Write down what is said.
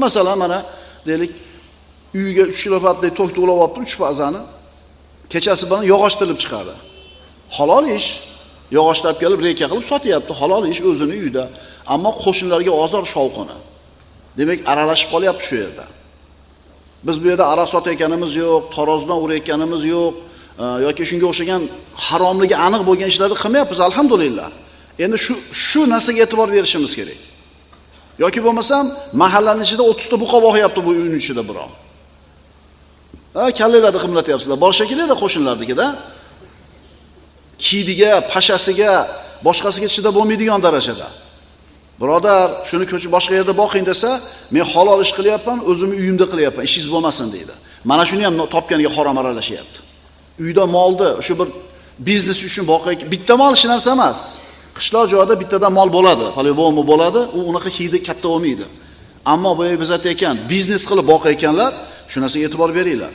Masalan, mana deylik, uyiga 3 kilovatlik tokni ulab olibdi, 3 fazani. Kechasi bilan yog'och tilib chiqadi. Halol ish. Yog'ochlab kelib reka qilib sotyapti. Halol ish o'zini uyida. Ammo qo'shnilarga ozor shovqini. Demak, aralashib qolyapti shu yerda. Biz bu yerda aroq sotayotganimiz yo'q, tarozidan urayotganimiz yo'q, yoki shunga o'xshagan haromligi aniq bo'lgan ishlarni qilmayapmiz, alhamdulillah. Endi shu narsaga e'tibor berishimiz kerak. Yoki bo'lmasam mahallaning ichida 30 ta buqa boqyapti bu uyning ichida birov. Ha, kallalarni qimlatyapsizlar. Bor shekilli-da qo'shnilarnikida. Kiydiga, pashasiga, boshqasiga chidab bo'lmaydigan darajada. Birodar, shuni ko'chib boshqa yerda boqing desa, men halol ish qilyapman, o'zimni uyimda qilyapman, ishingiz bo'lmasin deydi. Mana shuni ham topganiga harom aralashyapti. Uyda molni shu bir biznes uchun boqay, bitta mol hech narsa emas. Qishloq joyda bittadan mol bo'ladi, по-любому bo'ladi, u unaqa hidi katta bo'lmaydi. Ammo boya biz aytayotgan biznes qilib boqayotganlar, shu narsaga e'tibor beringlar.